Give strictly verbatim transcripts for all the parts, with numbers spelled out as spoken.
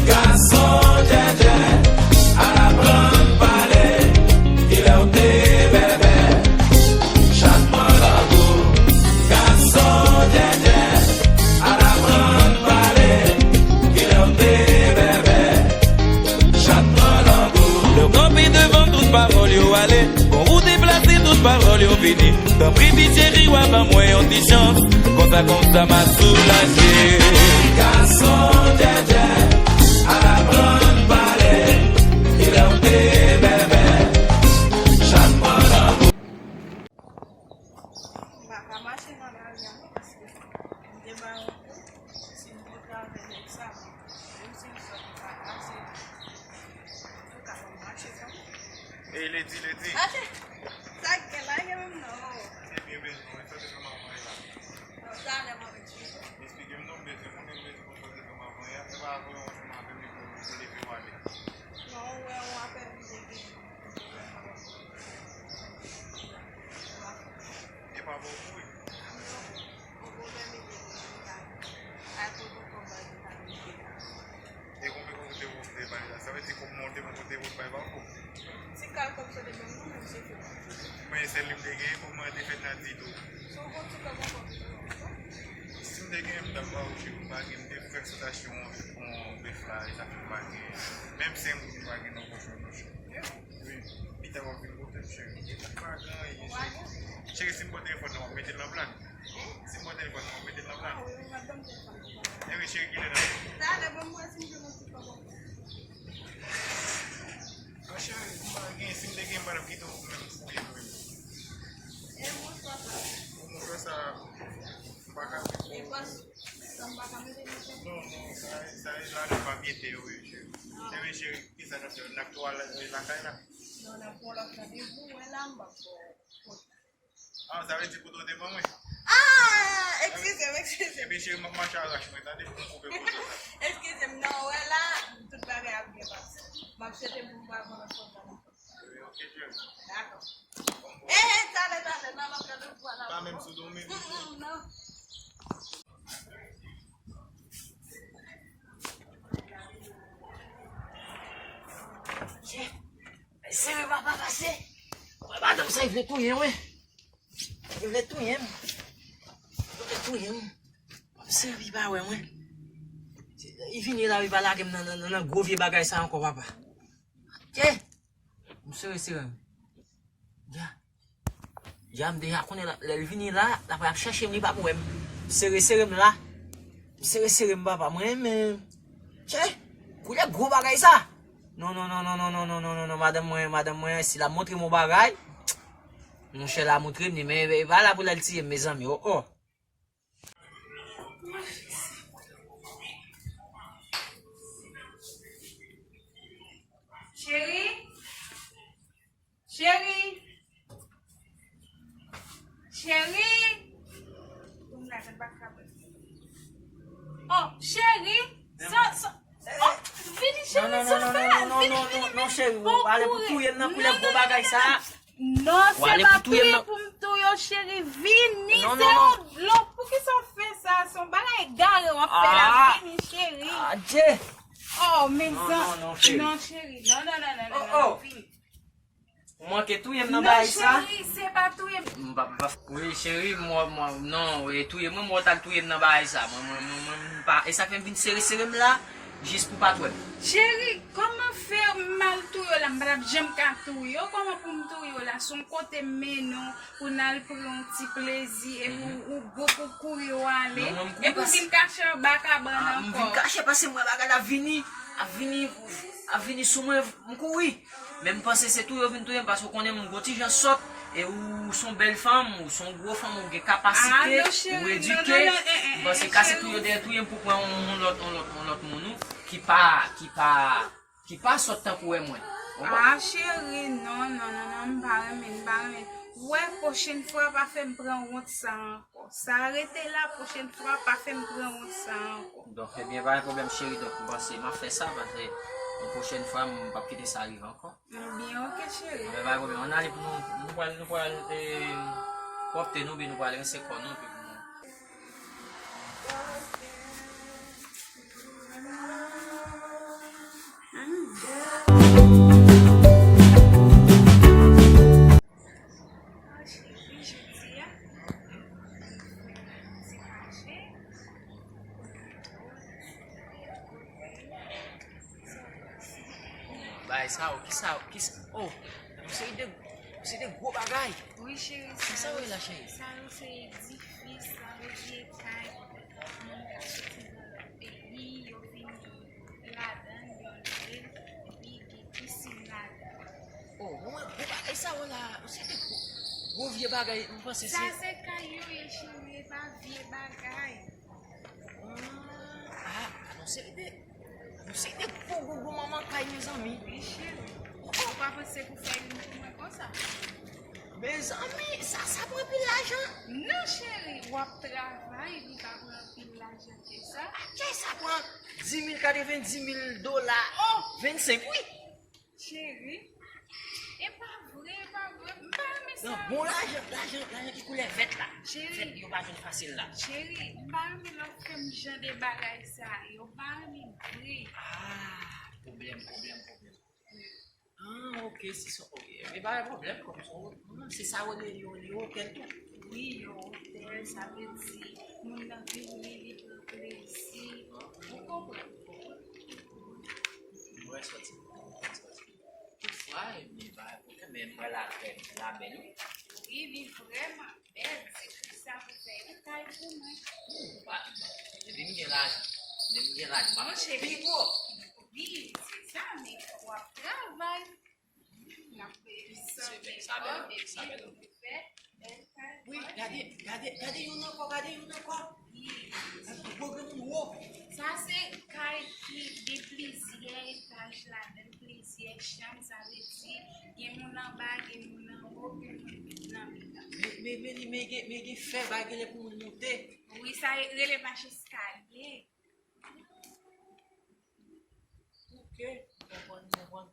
Gason djèdjè, al aprann pale, kilè w te bèbè, chat pran lang ou. Gason djèdjè, al aprann pale, kilè w te bèbè, chat pran lang ou. Lè w kanpe devan tout pawòl yo ale, bon ou deplase tout pawòl yo vini. Tanpri, ti cheri, w a ban mwen yon ti chans. Konsa, konsa, m a soulaje. Gason djèdjè, al aprann pale. Kilè w te bèbè, chat pran lang ou. M pa ka mache nan lari a non, paske m te ba yon kou, si m kontre avèk nèg sa, menm si m sòt, m pa pase. Antouka, m ap mache kanmenm. Ey, Ledi, Ledi. Mache! Sa k gen la, gen menm non. Ebyen, bezwen mwen, sòti kòman mwen la. Bon, talè mwen vin chita. Eksplike m non, m bezwen konnen, m bezwen konn sòti kòman mwen la. Se pa avè w ansanm avè m, epi w leve w ale. Non, ou wè, ou apèn m te gen. E pa bon pou ou. Bon, bon, bon, bon, bon, bon, bon. E konbyen kòb ou te voye bay la? Sa vle di kòb mwen ou te pran pou te voye bay pa ankò? Ti kal kòb sa te ban mwen, men se fè. Men sèl li m te genyen, kòb mwen te fèt nan ti tou. Si w gon ti kòb ankò, m te ban ou. Si m te genyen, m t ap ba ou, cheri, m pa gen, m te fèk sot achte yon, yon bèf la, e sa fè m pa gen. Menm senk goud m pa gen nan pòch mwen non, cheri. Wi, pita w ap vin kote m, cheri. M pa gen anyen, cheri. Cheri, si m pran telefòn nan, w ap mete l nan plat? Si m pran telefòn nan, w ap mete l nan plat? Enben, cheri, kilè n ap... Talè, ban m wè si m te gon ti kòb ankò. An, cheri, m pa gen, si m te gen, m pa t ap kite w menm fouye m menm. E mouchwa sa? Mouchwa sa, m pa ka mete. E pas, sa m pa ka mete mouchwa? Non, non, sa, sa e ladan papye te yo ye, cheri. Enben, cheri, kisa n ap fè? N ap tou al, eh, lakay la? Non, n ap pran lòt randevou, wè la, m p ap fè. Ah, sa vle di kote w te ban mwen? Ah, eskize m, eskize m. Ebyen, cheri, m ap mache arach mwen, tande, pou m koupe kote sa. Eskize m, non, wè la, tout bagay ap byen pase. M ap swete pou m pa pran lòt kòb la ankò. Ok, cheri. Dakò. Eh, eh, talè, talè, nan lòt randevou a la. Pa menm sou do m. Mm, mm, non. Sere papa pase. Wè madanm sa, li vle touye m, wi. Li vle touye m. Li vle touye m. Sere li pa wè mwen. Li vini la, li pa lage m nan, nan, nan, nan gwo vye bagay sa ankò, papa. Tye! M sere, sere m. Ya. Ya, m deja konnen la, lè l vini la, l ap ap chèche m, li p ap wè m. M sere, sere m la. M sere, sere m, papa. Mwen menm. Tye! Koulè gwo bagay sa! Non, non, non, madanm mwen, madanm mwen, si l ap montre m yon bagay, monchè, l ap montre m li, men e pa la pou l al tiye m, mezanmi, oh, oh. Cheri? Cheri? Cheri? Oh, cheri? Sa, sa, oh, vini, cheri, sa w fè la? Vini, vini, vini. Non, cheri, w ale pou touye m nan koulè gwo bagay sa. Non, se pa touye pou m touye w, cheri. Vini, se yon dlo. Poukisa w fè sa? Se yon bagay egare w ap fè la. Vini, cheri. Adje. Oh, men zan. Non, cheri. Non, cheri. Non, non, non, non, non, non. Vini. Ou manke touye m nan bagay sa. Non, cheri, se pa touye m. M pa, m pa. Wi, cheri, mwen, mwen, non, e touye mwen, mwen t al touye m nan bagay sa. Mwen, mwen, mwen, mwen, m pa, e sa fè m vin sere, sere m la, jis pou pa t wè m. Cheri, kòman fè m al touye w la? M pa t ap janm ka touye w. Kòman pou m touye w la? Se yon kote m mennen w pou n al pran yon ti plezi, epi ou, ou bon pou kouri w ale. Non, mwen, m kouri. Epi w vin kache anba kabann ankò. Ah, m vin kache paske m wè bagay la ap vini, ap vini, ap vini sou mwen, m kouri. Men m panse se touye w vin touye m, paske w konnen m gon ti jan sòt, e ou, ou se yon bèl fanm, ou se yon gwo fanm, ou gen kapasite, ou edike. M panse ka se touye w dèyè touye m pou pran yon, yon lòt, yon lòt, yon lòt moun ou ki pa, ki pa, ki pa sòt tankou wè mwen. Ou konprann? Ah, cheri, non, non, non, non, m pa renmen, m pa renmen. Wè, pwochèn fwa, pa fè m pran wont sa ankò. Sa rete la, pwochèn fwa, pa fè m pran wont sa ankò. Donk, ebyen, pa gen pwoblèm, cheri. Donk, m panse m ap fè sa, paske yon pwochèn fwa, m p ap kite sa rive ankò. Ebyen, oke, cheri. Ebyen, pa gen pwoblèm. Ann ale pou nou, nou pral, nou pral, eh, pwòpte nou, oubyen nou pral rense kò nou, epi pou nou. Ay, sa, oh, kisa, kisa, oh, yon seri de, yon seri de gwo bagay. Wi, cheri, sa yo, sa yo se edifis, sa yo se kay, moun ka soti nan lòt peyi, yo vini ladan l, yo lwe l, epi gen pisin ladan l. Oh, mwen, gwo bagay sa yo la, yon seri de gwo, gwo vye bagay, mwen panse se. Sa se kay yo ye, cheri, e pa vye bagay. Ah, ah, non, se de, se de gwo, gwo, gwo manman kay, mezanmi. Wi, cheri. Ou pa panse pou fè youn pou mwen konsa? Mezanmi, sa, sa pran anpil lajan. Non, cheri, w ap travay, li pa pran anpil lajan ke sa. Atè, sa pran dis mil, katrevenndis mil dola. Oh! Vennsenk, wi. Cheri, e pa vre, e pa vre. M pa renmen sa. Non, bon lajan, lajan, lajan ki koulè vèt la. Cheri. Vèt, yo pa jwenn fasil la. Cheri, m pa renmen lè w fè m jan de bagay sa yo. M pa renmen vre. Ah, pwoblèm, pwoblèm, pwoblèm. Ah, ok, se sa, ok. E pa gen pwoblèm, kòm se, ah, se sa yo rele, yo rele otèl tou. Wi, yon otèl, sa vle di, moun nan vini, li pran plezi. Ou konprann? Mwen sòti, mwen sòti. Toutfwa, e, men pa gen pwoblèm, men mwen la, la bèl, wi. Wi, li vrèman bèl, se pou sa pou fè yon kay pou mwen. Ou pa, depi m gen lajan, depi m gen lajan, m ap fè pi gwo. Wi, se sa, men w ap travay. N ap fè sa, men sa bèl, sa bèl. Wi, gade, gade, gade youn ankò, gade youn ankò. Gade gwo granmoun wo. Sa se kay ki gen plizyè etaj ladan l, plizyè chanm, sa vle di gen moun anba, gen moun anwo, gen moun nan mitan. Men, men, men, men gen, men gen fè, bagay gen lè pou moun moute. Wi, sa rele mach eskalye. Ok, m konprann, m konprann.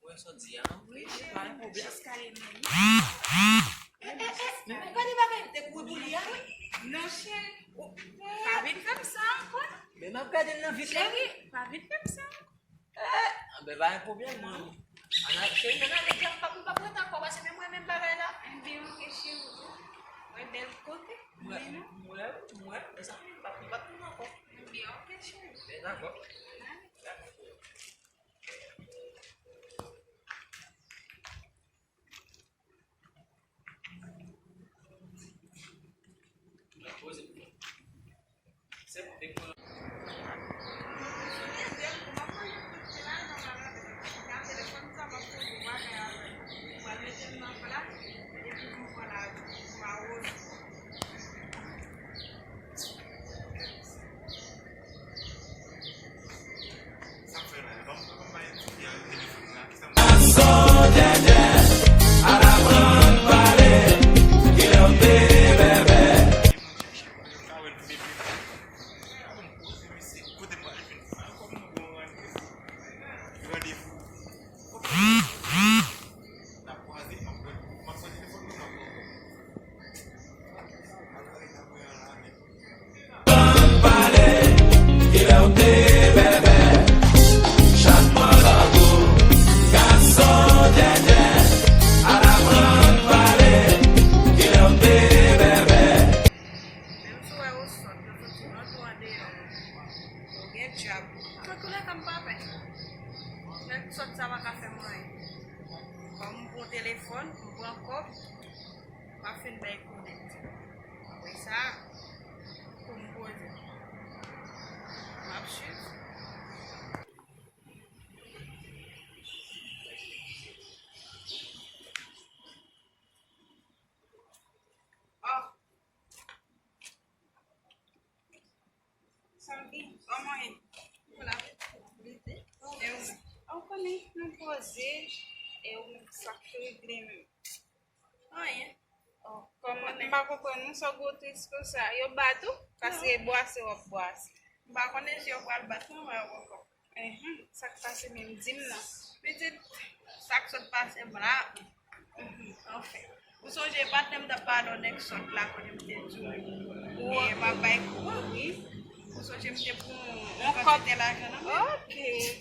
Mwen sa w di a, wi, cheri, pa gen pwoblèm. Jiska li menm. Men, men, men, gade bagay, te kouri pou li a, wi. Non, cheri. Pa vin fè m sa ankò. Men m ap gade l nan vit la. Cheri, pa vin fè m sa ankò. Eh, anben, pa gen pwoblèm, mwen. Ala, cheri, men ale, m p ap, m p ap rete ankò, paske men mwen menm bagay la. Anben, ok, cheri. Mwen bèl kote. Mwen, mwen, mwen, mezanmi, m p ap, m p ap tounen ankò. Anben, ok, cheri. Ben, dakò. Dakò. Menm si w wè yo sòt, yo soti nan tou andeyò. Yo gen djab. Nan tou lè ka, m pa pè. Nèg sòt sa pa ka fè m anyen. Kòm m pran telefòn, m pran kòb, m ap fin bay kou nèt. Apre sa, pou m poze. M ap swiv. Oh. Santi, kòman ye? Ou la? E ou menm? Ou konnen, nou poze. E ou menm, sa k regle menm? Anyen. Oh, kòman, m pa konprann non, sa w gwo tris konsa. Yo bat ou? Paske bwase w ap bwase. M pa konnen si yo pral bat mwen, mwen ankò. Enhen, sa k pase menm, di m non. Pitit, sa k sot pase m la. Mhm, anfen. Ou sonje patnè m t ap pale yon nèg sòt la kote m te di w, e, m ap bay kou an, wi. Ou sonje m te pran yon kantite lajan nan men l. Ok.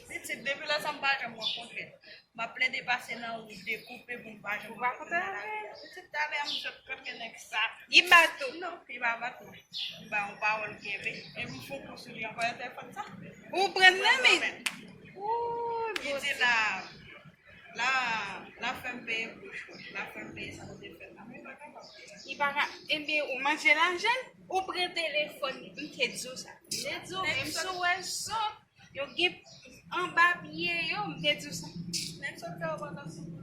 Pitit, depi lè sa m pa janm rankontre l. M ap plede pase nan wout, dekoupe pou m pa janm rankontre l nan lari a. Pitit, talè a m sot kote nèg sa. Li bat ou? Non, li pa bat mwen. M ba yon pawòl kenbe. E m fon kou sou li ankò, e telefòn sa. Ou pran l nan men l? Ooh, li di la, la, la fè m peye bouch mwen, la fè m peye sa m te fè la. Mwen pa kapab peye. Li pa ka, ebyen, ou manje lajan l, ou pran telefòn li, m te di w sa. M te di w, menm si w wè sòt, yo gen anba pye yo, m te di w sa. Nèg sòt fè w pandan sou moun.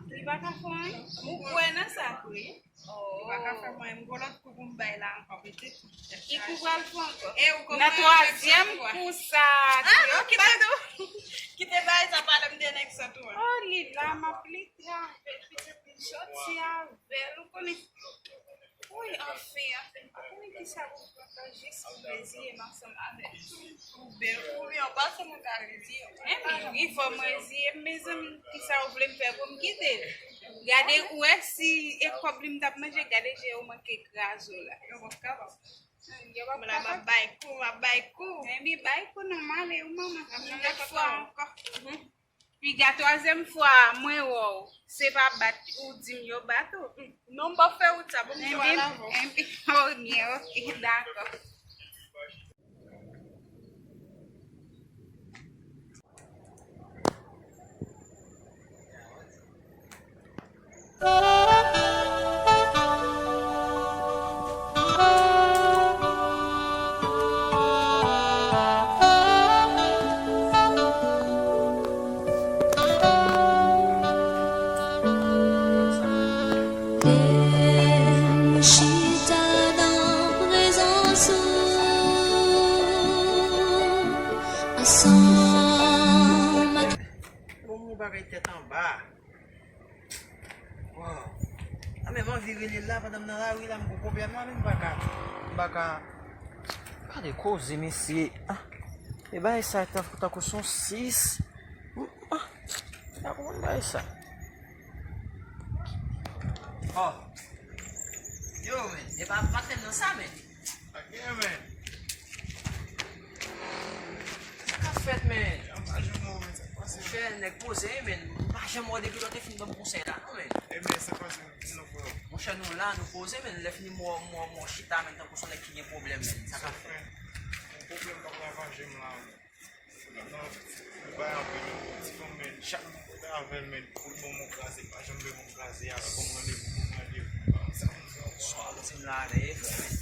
Li pa ka fè anyen. Ou kwè nan sa vre? Li pa ka fè mwen, m gon lòt kou pou m bay la ankò, petèt. Ki kou pral fè ankò? E ou kòman? Nan twazyèm kou sa, ah, non, kite, kite bagay sa, pale m de nèg sòt ou an. Oh, li la, m ap lite avè l, petèt li sòti avè l, ou konnen. Wi, anfen, anfen, m pa konnen kisa pou m fè jis pou m reziye m ansanm avè l. Oubyen, oubyen, ou pa sou moun ka reziye. Enben, wi, fò m reziye m, mezanmi, kisa ou vle m fè pou m kite l? Gade, ou wè si e kòb li m t ap manje, gade je yo manke kraze w la. Yo p ap kapab. Hmm, yo p ap kapab. M ap bay kou, m ap bay kou. Enben, bay kou non, m ale, wi, manman. Yon lòt fwa ankò. Piga twazyèm fwa mwen wè w, se pa bat ou di m yo bat ou. Non, m p ap fè wout sa, bon, m di w al avan. Enben, enben, oh, byen, oke, dakò. Lè m chita nan prezans ou, ansanm ak Bon, mwen bagay tèt anba. Wow. A, men m anvi rele l la pandan m nan lari la, m gon pwoblèm la, men m pa ka, m pa ka. Gade koze, mesye. Ah. E bagay sa tankou, tankou son sis. Ah. M pa konprann bagay sa. Oh. Yo, men, e pa, pa tèm nan sa, men. Pa gen, men. Sa k ap fèt, men? An pa janm wè w, men, sa k pase? Monchè, nèg poze, men. M pa janm wè w depi lè w te fin ban m konsèy la, non, men. E, men, sa k pase, men, non, frè? Monchè, nou la, nou poze, men. Lè fini, m wè w, m wè w, m wè w chita, men, tankou se yon nèg ki gen pwoblèm, men. Sa k ap fèt? Yon pwoblèm k ap ravaje m la, men. Nan, mwen bay anpil, non, ti fanm, men, chak jou mwen avè l, men, pou l ban m yon kraze, pa janm vle ban m kraze a, ban m randevou, ban m randevou. Sa m di ankò. Sa w di m la, men, e vre, men.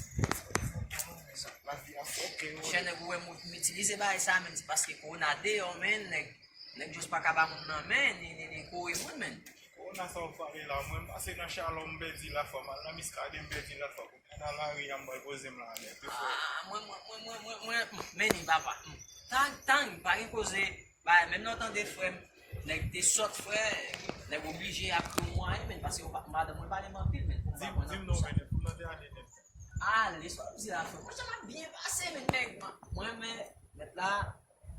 Lavi a fòke, wi. Monchè, nèg, ou wè m, m itilize bagay sa, men, se paske kowona deyò, men, nèg, nèg just pa ka ba moun nan men, ni, ni, ni kore moun, men. Kowona sa w pale la, mwen, m pase nan Chalò, m pèdi lafwa, m al nan Miskaden, m pèdi lafwa. Nan lari a, m pral poze m la, nèg, yo fò. Ah, mwen, mwen, mwen, mwen, mwen, mwen, men ni papa. Hmm. Tang, tang, pa gen koze. Ba, menm lè w tande frè m, nèg te sòt, frè, nèg oblije ap yon mwayen, men, paske yo pa, madanm mwen pale m anpil, men, pou m pa konn anpil sa. Di m non, men, pou m nan te ale nèt. Ale, sa w ap di la, frè m? Monchè, m ap byen pase, men, nèg, mwen, men, nèt la,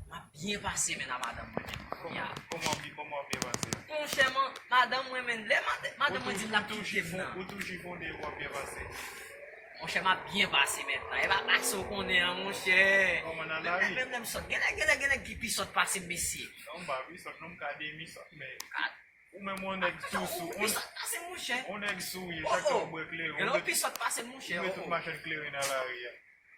m ap byen pase, men, a madanm mwen, men. Kòman, kòman w ap byen, kòman w ap byen pase? Monchè, man, madanm mwen, men, lè mad-, madanm mwen di m l ap kite m nan. Ou toujou fè, ou toujou fè w ap byen pase. Monchè, m ap byen pase mentnan. E pa pase w konnen an, monchè. Kòman nan lari? Menm lè, menm lè m sòt. Gen nèg, gen nèg, gen nèg ki pi sòt pase m, mesye. Non, m pa pi sòt, non, m ka demi sòt, men. Ou menm, yon nèg tou sou, ou pi sòt pase m, monchè. Yon nèg sou, wi, chak lè w bwè kleren, gen lè w pi sòt pase m, monchè. Ou met tout machann kleren nan lari a.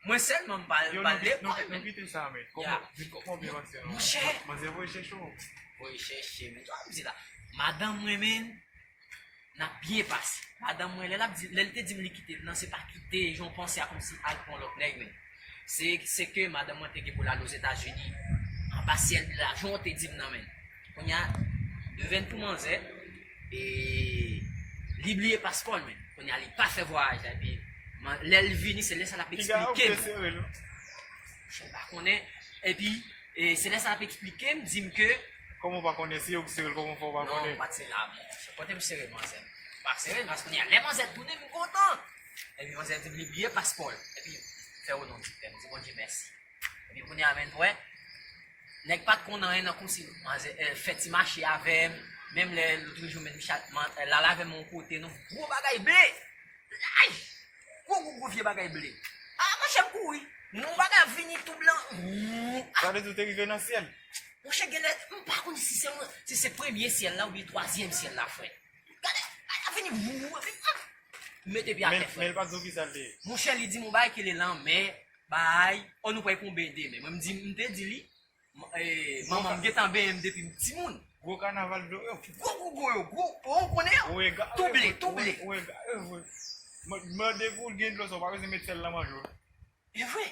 Mwen sèlman m pa, m pa lekòl, men. Yo, nou kite sa, men. Kòman, di kòman w byen pase an? Monchè. Manzè voye chèche w. Voye chèche, men. Sa w ap di la? Madanm mwen, men, n ap byen pase. Madanm mwen, lè l ap di, lè l te di m li kite m nan, se pa kite, jan w panse a kòmsi al pran lòt nèg, men. Se, se ke madanm mwen te gen pou l al Ozetazini. Anba syèl blan, jan w te di m nan, men. Kounye a, devèn pou manzè, e li bliye paspò l, men. Kounye a, li pa fè vwayaj la, epi, man, lè l vini, se lè sa l ap eksplike m. Piga ou te sere l, non? Monchè, m pa konnen. Epi, e, se lè sa l ap eksplike m, di m ke. Kòman w pa konnen? Si yo sere l, kòman fè w pa konnen? Non, m pa t sere l, monchè. Kote m sere manzè m? M pa sere l, paske kounye a, lè manzè tounen, m kontan. Epi manzè di m li bliye paspò l. Epi, fè o non di Pè m, di Bondye mèsi. Epi kounye a, men, wè, nèg pa t konn anyen nan kòmsi manzè, eh, fè ti mache avè m, menm lè lòt jou, men, chat, man, eh, l al avè m yon kote, non, gwo bagay ble! Ay! Gwo, gwo, gwo vye bagay ble. Ah, monchè, m kouri. Yon bagay ap vini tou blan. Sa vle di w te rive nan syèl? Monchè, genlè, m pa konn si se, si se premye syèl la oubyen twazyèm syèl la, frè. Gade, bagay ap vini, wou, wou, epi, ah! M mete pye atè, frè. Men, men l pa t di w kisa l te ye? Monchè, li di m yon bagay ki rele lanmè, bay, oh, nou pral konbe demen. Mwen, m di, m te di li, M- eh, manman m gentan benyen m depi m timoun. Gwo kanaval dlo yo. Gwo gwo gwo yo, gwo, ou konnen yo? Ou ega- Tou ble, tou ble. Ou ega- eh, wi. M- Mande pou w gen dlo sa, w pa bezwen met sèl nan manje w. E vre?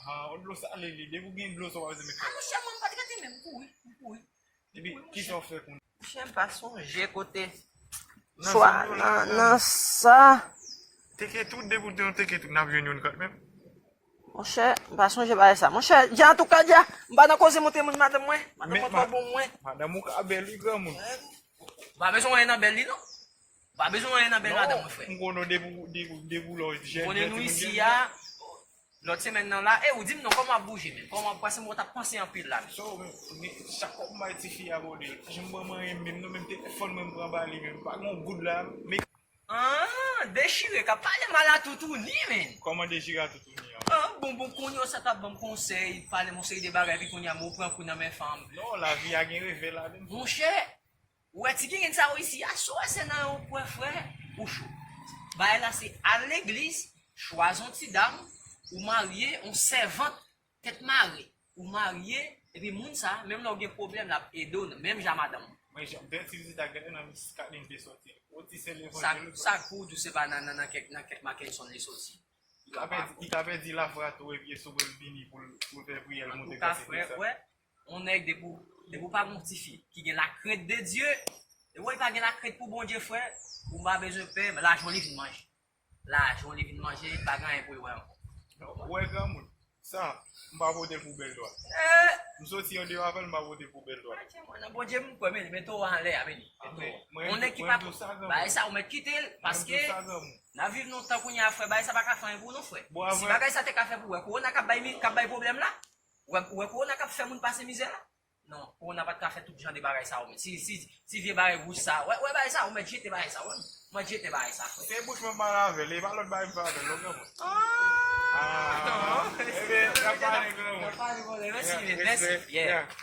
Ah, yon dlo sale li, depi w gen dlo sa, w pa bezwen met sèl. Ah, monchè, mwen, m pa t rete menm, m kouri, m kouri. Epi, kisa w fè kounye a? Monchè, m pa sonje kote. Swa nan, nan sa. Teke tout, depi w te yon teke tout, n ap jwenn youn kanmenm. Monchè, m pa sonje bagay sa. Monchè, Dja, antouka, Dja, m pa nan koze montre moun madanm mwen. Madanm mwen twò bon mwen. Madanm ou ka bèl, wi, granmoun. M pa bezwen anyen nan bèl li, non. M pa bezwen anyen nan bèl madanm mwen, frè. M konnen w depi, depi, depi w lò jèn. M konnen nou isi a. Lòt semèn nan la, e ou di m non, kòman w ap bouje menm? Kòman w ap, paske mwen t ap panse anpil la menm. So, men, men, chak fwa m bay tifi a bòdèl, pa janm ban m anyen menm non, menm telefòn mwen m pran ba li menm, pa gen yon goud la, men. Ah, dechire k ap pale mal a toutouni menm. Kòman dechire a toutouni an? Ah, bon, bon, kounye a sa t ap ban m konsèy, pale m yon seri de bagay, epi kounye a m ou pran kou nan men fanm. Non, lavi a gen revè ladan l. Monchè, ou wè ti grenn sa yo isi a, si w wè se nan yon pwen frè, ou cho. Bagay la se al legliz, chwazi yon ti dam, ou marye, yon sèvant, tèt mare, ou marye, epi moun sa, menm lè w gen pwoblèm, l ap ede w, menm jan madanm ou. Mwen, jan, bèl ti vizit ak gade nan Miss Kathleen te soti. O ti sè levanjil. Sa, sa kou di w se pa nan, nan, nan kèk, nan kèk Mackenson li soti. Li ka pèdi, li ka pèdi lafwa tou, epi e sou bwen l vini pou l, pou l fè priyè l monte konsèy sa. Antouka, frè, wè, yon nèg depi w, depi w pa gen yon tifi ki gen lakrent de Dye, depi w pa gen lakrent pou Bondye, frè, ou pa bezwen pè, lajan w li vin manje. Lajan w li vin manje, pa gen anyen pou l wè ankò. Ou wè granmoun, sa, m pa vote l pou bèl dwa. Eh! M soti andeyò avè l, m pa vote l pou bèl dwa. Atye mwen, nan Bondye m kwè, men, men to anlè a, men, men to. Yon nèg ki pa, bagay sa, ou mèt kite l, paske n ap viv nan yon tan kounye a, frè, bagay sa pa ka fè anyen pou nou, frè. Si bagay sa te ka fè pou, wè, kowona k ap bay, k ap bay pwoblèm la, wè, wè, kowona k ap fè moun pase mizè la. Non, kowona pa t ka fè tout jan de bagay sa yo, men. Si, si, si vye bagay wouj sa, wè, wè bagay sa, ou mèt jete bagay sa, wè. Ou mèt jete bagay sa, frè. Se bouch mwen pale avè l, e pa lòt bagay m fè avè l, non, granmoun. Ah, non. Ebyen, n ap pale, granmoun. N ap pale, granmoun. Mèsi, yeah, mèsi. Respect. Yeah. Yeah.